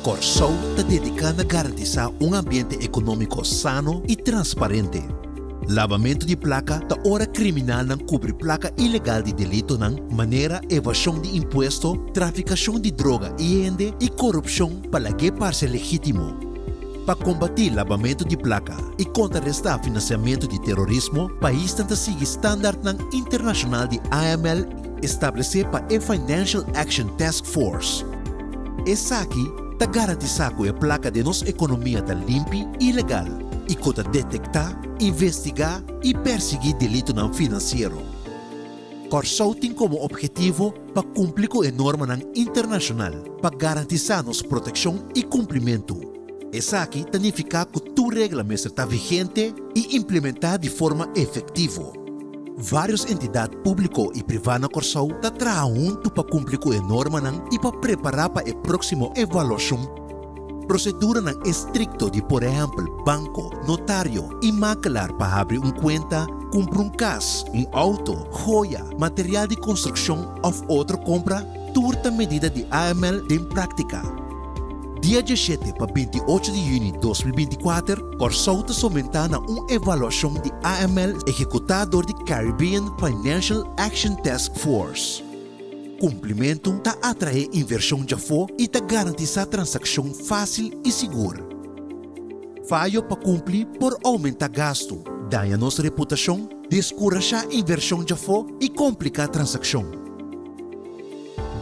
Kòrsou ta dediká na garantisá un ambiente ekonómiko sano i transparente. Labamentu di plaka ta ora kriminalnan kubri plaka ilegal di delitonan manera evashon di impuesto, trafikashon di droga i hende i korupshon pa lag'é parse legítimo. Pa kombatí labamentu di plaka i kontrarestá finansiamentu di terorismo, paisnan ta sigui standartnan internashonal di AML establesé pa e Financial Action Task Force. Esaki ta garantisá ku e plaka den nos ekonomia ta limpi i legal i ku ta detektá, investigá i persiguí delitonan finansiero. Kòrsou tin komo ophetivo pa kumpli ku e normanan internashonal pa garantisá nos protekshon i kumplimentu. Esaki ta nifiká ku tur regla mester ta vigente i implementá di forma efektivo. Vários entidat públiko i privá na Kòrsou ta traha huntu pa kumpli ku e normanan i pa prepará pa e próksimo evaluashon. Proseduranan estrikto di por ehèmpel banko, notario i makelar pa habri un kuenta, kumpra un kas, un outo, joya, material di konstrukshon òf otro kompra, tur ta medida di AML den práktika. Dia diesshete pa 28 di yüni 2024, Kòrsou ta somentá na un evaluashon di AML ehekutá dor di Caribbean Financial Action Task Force. Kumplimentu ta atraé invershon djafó i ta garantisá transakshon fásil i sigur. Fayo pa kumpli por oumentá gastu, daña nos reputashon, deskurashá invershon djafó i kompliká transakshon.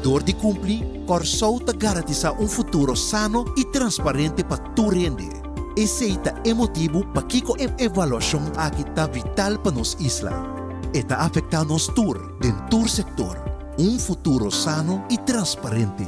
Dor di kumpli, Kòrsou ta garantisá un futuro sano i transparente pa tur hende. Esei ta e motibu pakiko e evaluashon aki ta vital pa nos isla. E ta afektá nos tur, den tur sektor. Un futuro sano i transparente.